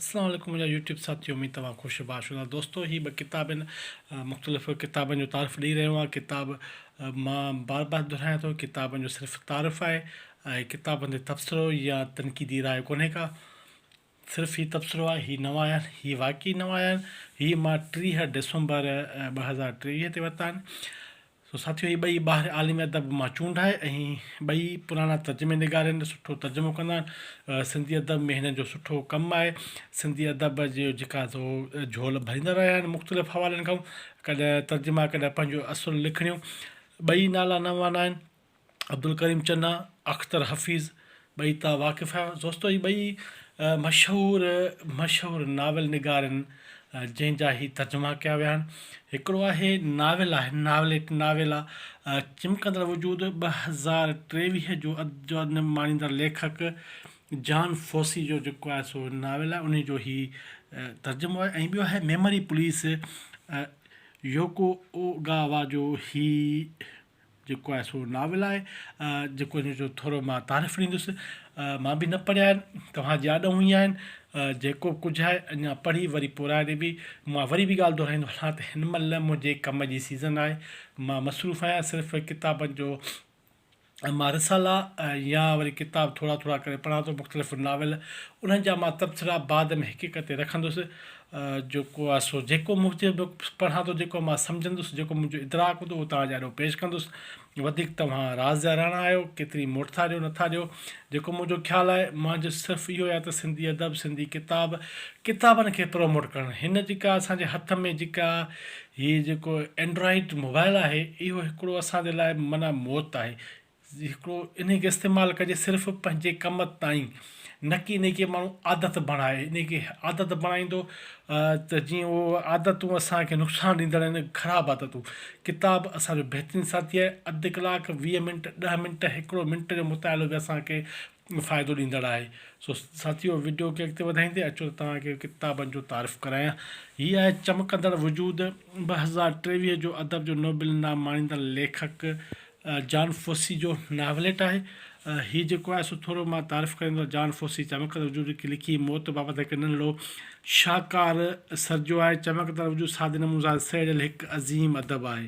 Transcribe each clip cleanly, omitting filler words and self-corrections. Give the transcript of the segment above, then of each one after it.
اسلام عليڪم منهنجا يوٽيوب ساٿيو اميد توهان خوش باش هوندا دوستو هي ٻه ڪتاب آهن مختلف ڪتابن جو تعارف ڏئي رهيو آهيان ڪتاب مان بار بار دهرايان ٿو ڪتابن جو صرف تعارف آهي ۽ ڪتابن تي تبصرو يا تنقيدي راء ڪونهي ڪا صرف هي تبصرو آهي هي نوان آيا آهن هي واقعي نوان آيا آهن هي مان 30 ڊسمبر 2023 تي ورتا آهن سو ساٿيو هي ٻئي ٻاهر عالمي ادب مان چونڊ آهي ۽ ٻئي پراڻا ترجمي نگار آهن سٺو ترجمو ڪندا آهن سنڌي ادب ۾ هنن جو سٺو ڪم آهي سنڌي ادب جي جيڪا سو جهول ڀريندا رهيا آهن مختلف حوالن کان ڪڏهن ترجما ڪڏهن پنهنجو اصل لکڻيون ٻئي نالا نوان آهن عبدالڪريم چنا، اختر حفيظ ٻئي تان واقف آهيان. دوستو هي ٻئي مشهور مشهور ناول نگار آهن جنهن جا هي ترجما ڪيا ويا آهن. هڪڙو آهي ناول آهي ناوليٽ ناول آ چمڪندڙ وجود 2023 جو جو ماڻيندڙ ليکڪ جان فوسي جو جيڪو آهي سو ناول آهي انهي جو هي ترجمو آهي ۽ ٻيو آهي ميموري پوليس يوڪو اوگاوا جو هي جيڪو آهي سو ناول آهي جيڪو ان جو ٿورو مان تعارف ڏيندس مان به نه پڙهيا آهن توهان جي آڏو ئي آهن جيڪو ڪجهه آهي اڃا پڙهي وري پورائي ڏبي مان وري به ڳالهه دهرائيندو هلان ته هن مهل منهنجي ڪم جي سيزن آهي مان مصروف آهيان صرف ڪتابن جو مان رسالا يا وري ڪتاب ٿورا ٿورا ڪري پڙهان ٿو مختلف ناول انهن جا مان تبصرا بعد ۾ هڪ هڪ تي رکندس جيڪو آهي سو جيڪو منهنجي به پڙهان ٿو جيڪو مان سمجهندس جيڪو منهنجو ادراڪ هوندو اهو توهان جي آڏو پيش ڪندس وڌيڪ توهان راز جا راڻا آهيو ڪيتري موٽ ٿا ڏيو نٿا ڏيو جيڪو منهنجو خيال آهي منهنجو صرف اهو آهي ته سنڌي ادب سنڌي ڪتاب ڪتابن کي پروموٽ ڪرڻ هن جيڪا اسان جي هٿ ۾ جيڪا هي جيڪو اينڊرائيڊ موبائل آهي اهو هڪڙو اسان جي لاء معنيٰ موت آهي هڪڙو انهي کي استعمال ڪجي صرف پنهنجي ڪم تائين نه ڪي انهي کي ماڻهو عادت بڻائي انهي کي عادت بڻائيندو ته جيئن اهو عادتون اسان کي نقصان ڏيندڙ آهن خراب عادتون ڪتاب اسان جو بهترين ساٿي آهي اڌ ڪلاڪ 20 منٽ 10 منٽ هڪڙو منٽ جو مطالعو به اسان کي فائدو ڏيندڙ آهي سو ساٿيو وڊيو کي اڳتي وڌائيندي اچو ته توهان کي ڪتابن جو تعارف ڪرايان هي آهي چمڪندڙ وجود 2023 جو ادب جو نوبل انعام ماڻيندڙ ليکڪ جان فوسي جو ناوليٽ آهي. هي جيڪو آهي سو ٿورو مان تعارف ڪريان ٿو. جان فوسي چمڪندڙ وجود کي لکي موت بابت هڪ ننڍڙو شاهڪار سرجيو آهي. چمڪندڙ وجود سادي نموني سان سهيڙيل هڪ عظيم ادب آهي.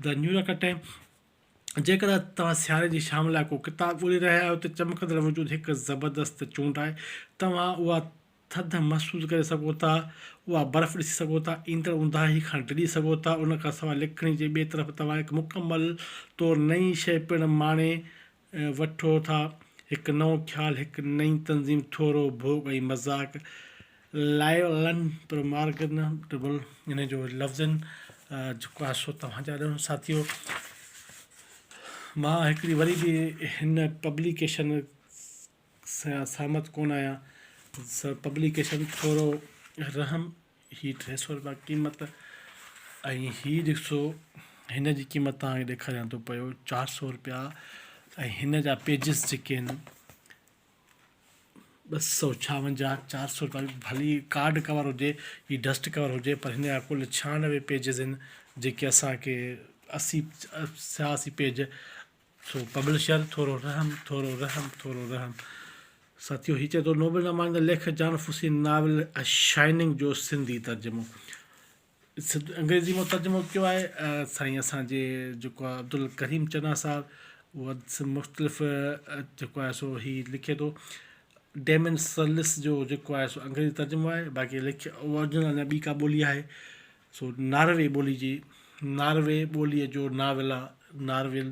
The New York time جيڪڏهن توهان سياري جي شام لاء ڪو ڪتاب ڳولي رهيا آهيو ته چمڪندڙ وجود هڪ زبردست چونڊ آهي. توهان اها ٿڌ محسوس ڪري سگهو ٿا، اها برف ڏسي سگهو ٿا، ايندڙ اونداهي کان ڊڄي سگهو ٿا، ان کان سواء لکڻي جي ٻئي طرف توهان هڪ مڪمل طور نئين شيء پڻ ماڻي وٺو ٿا، هڪ نئون خيال، هڪ نئين تنظيم، ٿورو ڀوڳ ۽ مذاق. لائولن پرمارگنڊبل انهي جو لفظن جيڪو آهي سو توهان جا ڏنو ساٿيو مان هڪڙي وري به هن پبليڪيشن سان سهمت ڪونه آهيان سر پبليڪيشن ٿورو رحم هي 300 روپيا قيمت ۽ هي ڏسو هن جي قيمت توهان کي ڏيکاريان ٿو پيو 400 روپيا ۽ هن جا پيجز جيڪي آهن 256 400 روپيا ڀلي ڪارڊ ڪور هجي هي ڊسٽ ڪور هجي پر هن جا ڪل 96 پيجز آهن جيڪي اسانکي 80 86 پيج سو پبلشر ٿورو رحم ٿورو رحم ٿورو رحم. ساٿيو هي چئي ٿو نوبل انعام ماڻيندڙ ليکڪ جان فوسي ناول A Shining جو سنڌي ترجمو انگريزي مان ترجمو ڪيو آهي سائين اسان جي جيڪو آهي عبدالڪريم چنا صاحب اهو مختلف جيڪو آهي سو هي لکي ٿو ڊيمن سرلس جو جيڪو آهي سو انگريزي ترجمو آهي باقي لکي اورجنل اڃا ٻي ڪا ٻولي آهي سو ناروي ٻولي جي ناروي ٻوليء جو ناول آ نارويل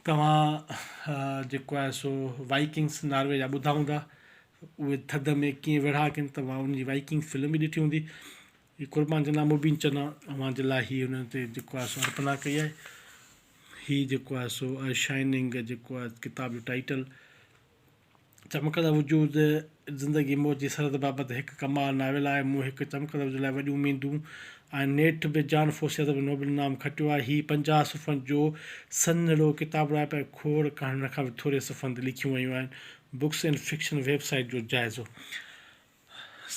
توهان جيڪو آهي سو وائيڪنگس ناروي جا ٻڌا هوندا اهي ٿڌ ۾ ڪيئن ويڙها ڪن توهان ان جي وائيڪنگ فلم به ڏٺي هوندي هي قربان چنا مبين چنا اوهان جي لاء هي هن تي جيڪو آهي سو ارپنا ڪئي آهي هي جيڪو آهي سو شائننگ جيڪو آهي ڪتاب جو ٽائيٽل چمڪندڙ وجود زندگي موت جي سرحد بابت هڪ ڪمال ناول آهي. مون هڪ چمڪندڙ وجود لاء وڏيون اميدون ۽ نيٺ به جان فوسي ادب جو نوبل انعام کٽيو آهي. هي 50 صفحن جو سنهڙو ڪتابڙو آهي پر کوڙ ڪهاڻين کان به ٿوري صفحن تي لکيون ويون آهن. Books and fiction web site جو جائزو.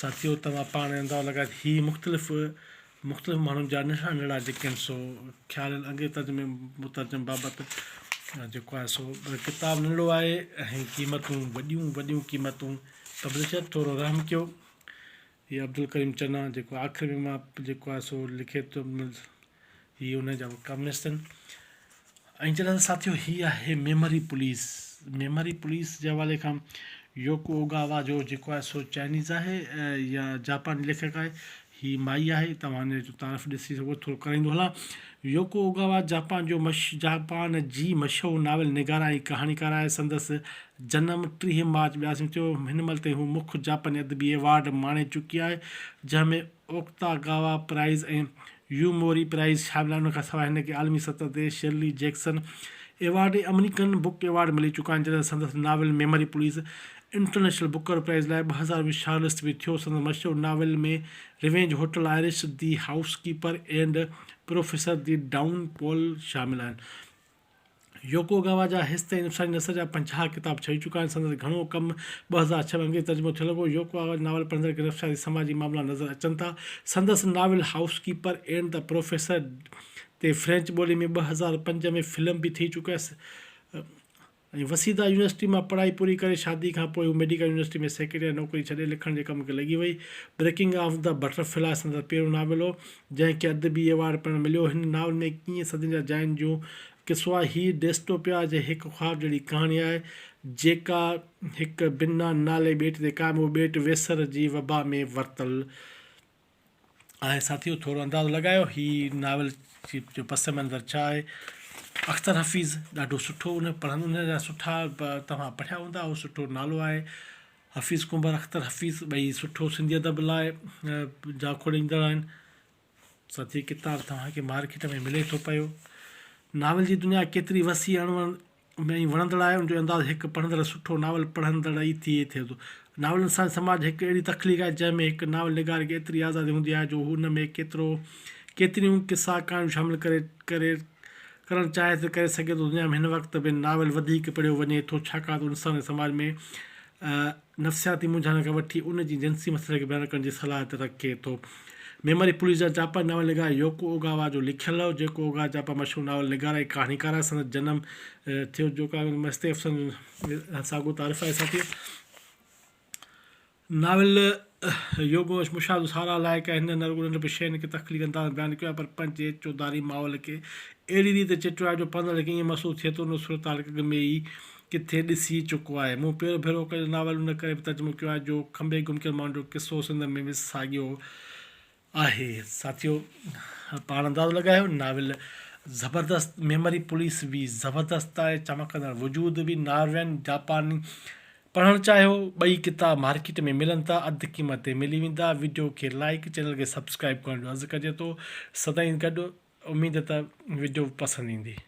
ساٿيو توهان پاڻ اندازو لڳايو ته هي مختلف مختلف ماڻهن جا ننڍڙا ننڍڙا جيڪي آهن سو خيال آهن انگريزي ترجمي مترجم بابت جيڪو آهي سو ڪتاب ننڍڙو آهي ۽ قيمتون وڏيون وڏيون قيمتون پبلشر ٿورو رحم ڪيو. هي عبدالڪريم چنا جيڪو آخر ۾ مان جيڪو آهي سو لکي ٿو هي ان جا ڪميونسٽ آهن ۽ جڏهن ته ساٿيو هي آهي ميمري پوليس ميمري پوليس جي حوالي کان يوڪو اوگاوا جو جيڪو آهي سو چائنيز آهي يا جاپاني ليکڪ آهي هي مائي آهي توهان هن جو تعارف ڏسي سگهو ٿورو ڪرائيندو هلان يوڪو اوگاوا جاپان جو مش جاپان جي مشهور ناول نگار ۽ ڪهاڻيڪار آهي سندس جنم 30 مارچ 82 ۾ ٿيو هن مهل تائين هو مک جاپاني ادبي ايوارڊ ماڻي چڪي آهي جنهن ۾ اوڪتاگاوا پرائز ۽ يوموري پرائز شامل آهن. ان کان سواء هن کي عالمي سطح تي Shirley Jackson award ۽ American book award ملي چڪا آهن جڏهن ته سندس novel memory police international Booker prize لاء 2020 شارٽ لسٽ به ٿيو. سندس مشهور novel ۾ revenge hotel Iris the housekeeper and professor the downfall شامل آهن. يوڪوگاوا جا هيستائين نفساني نثر جا 50 ڪتاب ڇپي چڪا آهن. سندس گهڻو ڪم 2006 ۾ انگريزي ترجمو ٿيل هو. يوڪوگاوا جا ناول پڙهندڙ کي نفسياتي سماجي معاملا نظر اچن ٿا. سندس novel housekeeper and the professor تي فرينچ ٻولي ۾ 2005 ۾ فلم به ٿي چڪي آهي. ۽ وسيدا يونيورسٽي مان پڙهائي پوري ڪري شادي کان پوء هو ميڊيڪل يونيورسٽي ۾ سيڪريٽري جي نوڪري ڇڏي لکڻ جي ڪم کي لڳي وئي. بريڪنگ آف the butterfly سندس پهريون ناول هو. جنهن کي ادبي ايوارڊ پڻ مليو. هن ناول ۾ ڪيئن صدين جا جاين جون قصو آهي. هي ڊيسٽوپيا جي هڪ خواب جهڙي ڪهاڻي آهي، جيڪا هڪ بنا نالي ٻيٽ تي قائم اهو ٻيٽ ويسر جي وبا ۾ ورتل آهي. ساٿيو ٿورو اندازو لڳايو هي ناول جو پس منظر ڇا آهي. اختر حفيظ ڏاڍو سٺو ان پڙهن ان جا سٺا توهان پڙهيا هوندا اهو سٺو نالو آهي. حفيظ ڪنڀر، اختر حفيظ ٻئي سٺو سنڌي ادب لاء جاکوڙيندڙ آهن. ساٿي ڪتاب توهان کي مارڪيٽ ۾ ملي ٿو پيو. ناول جي دنيا ڪيتري وسيع اڻ ۽ وڻندڙ آهي ان جو انداز هڪ پڙهندڙ سٺو ناول پڙهندڙ ئي ٿئي ٿئي ٿو. ناول انساني سماج جي هڪ اهڙي تخليق آهي جنهن ۾ هڪ ناول نگار کي ايتري آزادي هوندي آهي جو هو ان ۾ ڪيترو ڪيتريون قصا ڪهاڻيون شامل ڪري ڪري ڪرڻ چاهي ته ڪري سگهي ٿو. دنيا ۾ هن وقت به ناول وڌيڪ پڙهيو وڃي ٿو ڇاڪاڻ ته انساني سماج ۾ نفسياتي مونجهارن کان وٺي ان جي جنسي مسئلن کي بيان ڪرڻ جي صلاحيت رکي ٿو. ميمري پوليس جا جاپاني ناول نگار يوڪو اوگاوا جو لکيل هو. جيڪو اوگاوا جاپان مشهور ناول نگار ۽ ڪهاڻيڪار آهي. سندس جنم ٿيو جيڪو مستي افسر جو ساڳيو تعارف آهي ساٿيو. ناول يوگوش مشاهدو ساراهه لائق آهي. هن نه رڳو ننڍپڻ شين کي تخليقي انداز ۾ بيان ڪيو آهي پر پنهنجي چوڌاري ماحول کي اهڙي ريت چٽيو آهي جو پڙهندڙ کي ائين محسوس ٿئي ٿو ان صورتحال کي اڳ ۾ ئي ڪٿي ڏسي چڪو آهي. مون پهريون ڀيرو ڪيل ناول ان ڪري به ترجمو ڪيو آهي جو کنڀي گم ڪيل ماڻهن جو قصو سنڌ ۾ به ساڳيو آهي. ساٿيو پاڻ اندازو لڳايو ناول زبردست ميمري پوليس به زبردست آهي چمڪندڙ وجود به ناروين جاپاني پڙهڻ چاهيو ٻئي ڪتاب مارڪيٽ ۾ ملن ٿا اڌ قيمت تي ملي ويندا وڊيو کي لائيڪ چينل کي سبسڪرائيب ڪرڻ جو عرض ڪجي ٿو سدائين گڏ اميد ته وڊيو پسند ايندي.